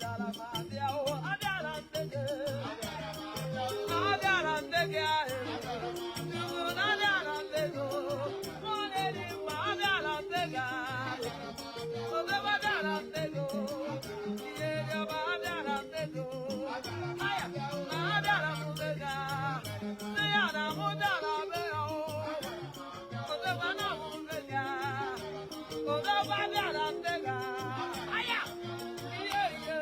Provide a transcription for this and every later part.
Abịara m abịa o, abịara m be gị. Abịara m be gị ahụ. Chukwu na abịara m be gị o. Mmụọ na-eri mma, abịara m be gị ahụ. Odogwu abịara m be gị o. Ihe dị ọma, abịara m be gị o. Aya, na abịara m be gị ahụ. Nne ya na mụ bịara be ya o. Odogwu na mụ be gị ahụ. Odogwu abịara m be gị ahụ. Aya, ihe ihe.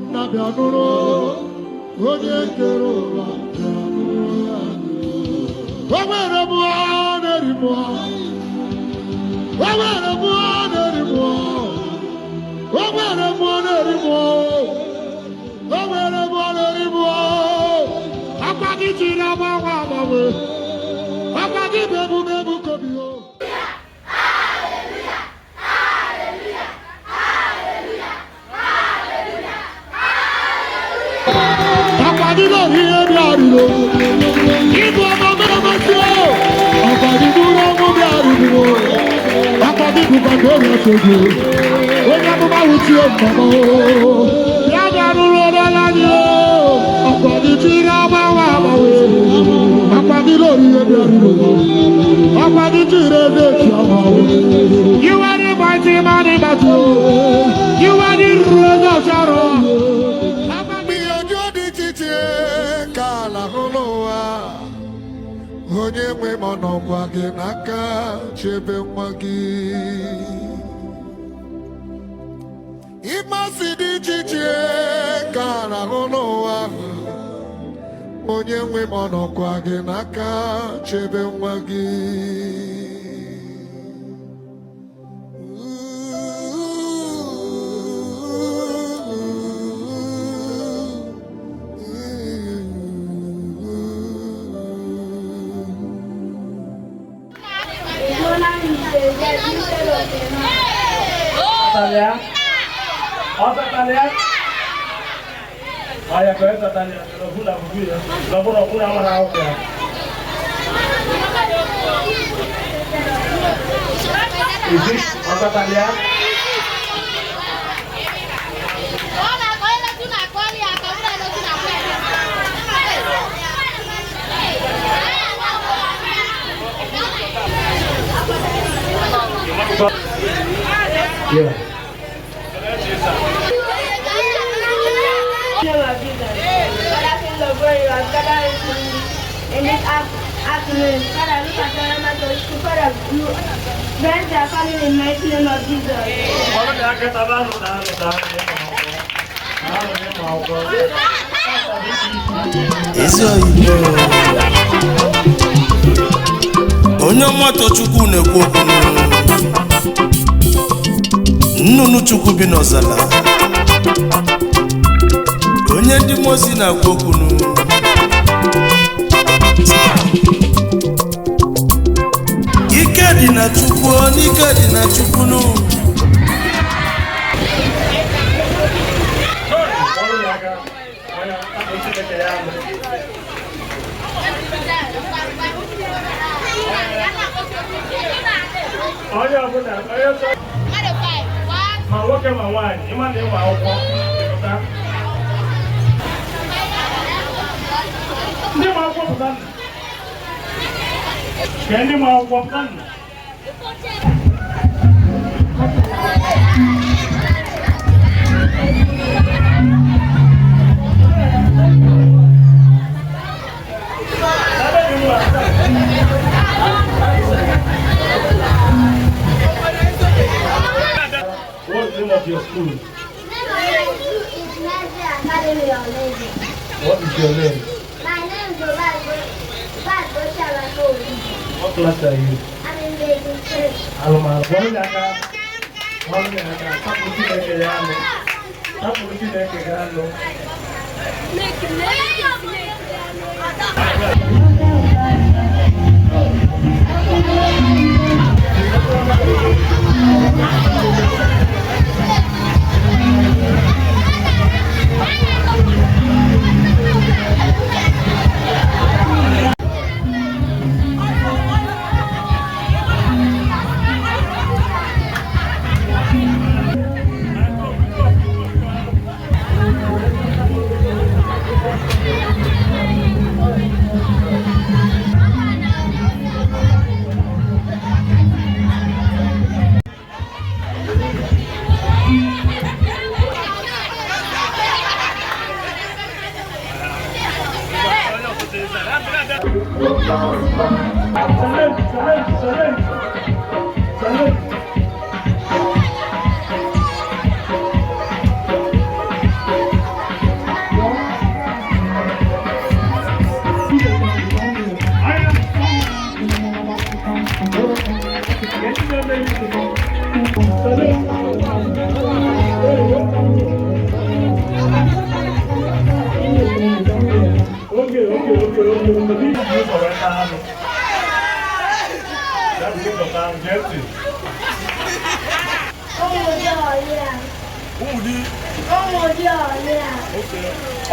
Nna bịa nụrụ onye kere ụwa bịa nụrụ ya. O nwere mmụọ na-eri mmụọ. O nwere mmụọ na-eri mmụọ. O nwere mmụọ na-eri mmụọ. O nwere mmụọ na-eri mmụọ. Akwa gị jiri agbanwe agbanwe. Akwa gị bụ emume ebukobi o. Akwa gị lórí ihe bí arìnrò. Ibu ọmọ mẹ́rẹ́mẹ́sí o. Ọkọ̀ ní múlò mú bí arìnrò. Ọkọ̀ ní bùkọ̀ tó rẹ̀ ṣojú. Onye amúmá wù tí o mọ̀ o. Yá dàrú lọ́dọ̀ lánìí o. Ọkọ̀ ní tí iná bá wà mọ̀wé. Ọkọ̀ ní lórí ihe bí arìnrò. Ọkọ̀ ní tí ìrẹ́ lè kí ọmọ o. You are the mighty man in battle. You are the rose of Sharon. Gbìyànjú dị iche ka ala hụ n'ụwa onye nwe m nọkwa gị n'aka chebe nwa gị ịmasị dị iche iche ka ala hụ n'ụwa onye nwe m nọkwa gị n'aka chebe nwa gị. Natalia. Natalia. Haya kwa Natalia, tunavuna vile. Tunavuna kuna wana huko. Is this Natalia? Yeah. Name of Jesus. Father, King of glory, you have gathered us in this afternoon. Father, look at our mother, Father, you bless their family in the mighty name of Jesus. Ọrụ dị aka taba anụ na anụ na anụ ịmụ akwụkwọ. Anụ ịmụ akwụkwọ. Ezi oyibo onye ọma Tochukwu na-ekwu okwu nnụnụ Chukwu bi n'ọzala onye ndị mmụọ ozi na-agwa okwu nụ. Ike dị na Chukwu, n'ike dị na Chukwu nụ. Ọrụ dị aka. Onye akpụ Chineke ya anụ. Onye ọbụla, onye chọrọ ma nwoke ma nwaanyị, ịma na ịmụ akwụkwọ, ịpụta. Ndị ma akwụkwọ pụta nụ. Kee ndị ma akwụkwọ pụta nụ. Ebe dị mma. What's the name of your school? What is your name? My name is Obagbo. What class are you? I'm in grade 3. Alụmalụ. Ọrụ dị aka. Ọrụ dị aka. Hapụ Chineke ya anụ. Hapụ Chineke ya anụ. Salute, salute, salute. Salute. Okay, okay, okay, okay.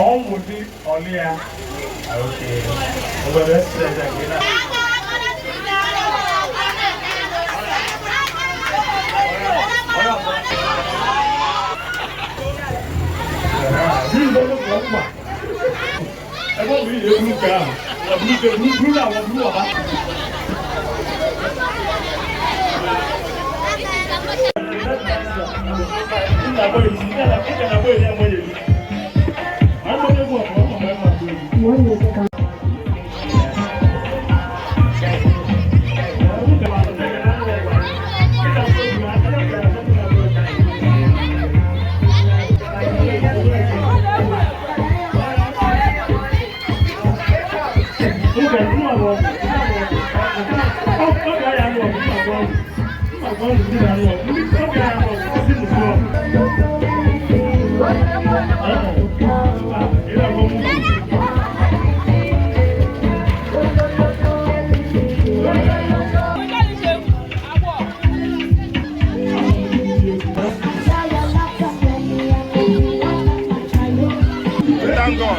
Ọmụ dị ọlịa. Okay. Ngwa bịa sị ya gị na. Ebe ọ bụ ihe eburu nke ahụ, ọ buru nke buru buru na awọ buru ọba. Thank God.